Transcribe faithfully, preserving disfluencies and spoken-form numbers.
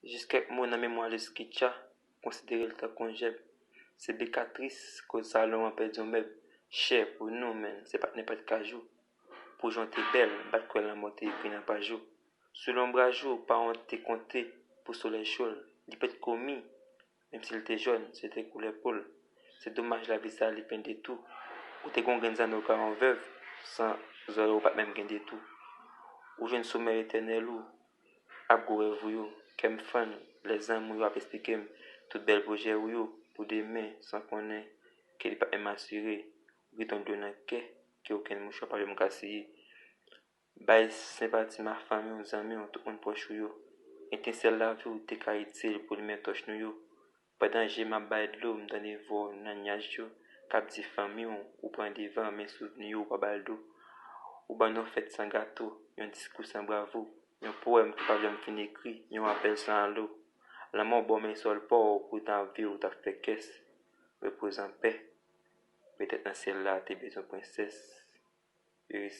Jis kèk mo nan memwa Leskitcha, konsidere l tankou yon jèb. Se beka tris, koz salon an pèdi yon mèb. Chè pou nou, men se pa t nenpòt kajou. Pou jan w te bèl, m pa t kwè lanmò te ekri nan paj ou. Sou lonbraj ou, pawon te konte pou solèy cho l. Li pèt komi, menm si l te jòn, se te koulè po l. Se domaj lavi sa a li plen de tou. Ou te gen yon grenn zanno ka yon vèv, san zòrèy ou pa t menm gen de tou. Ou jwenn somèy etènèl ou ap gwo rèv ou yo. Kè m fann lè zanmi w yo ap esplike m tout bèl pwojè ou yo pou demen, san konnen ke li pa t menm asire. Ou kite yon dlo nan kè ke okenn mouchwa pa janm ka siye. Bay senpati m a fanmi w, zanmi w, tout moun pwòch ou yo. Etensèl lavi w te ka itil pou limyè tòch nou yo. Pandan je m ap bay dlo, m tande vwa w nan nyaj yo k ap di fanmi w, ou pran devan, men souvni yo ou pa ba l do. Ou ban n yon fèt san gato, yon diskou san bravo, yon powèm ki p ap janm fin ekri, yon apèl san alo. Lanmò w ba w men sòl pa w, poutan vi w t ap fè kès. Repoze anpè. Petèt nan syèl la te bezwen prensès. Iris.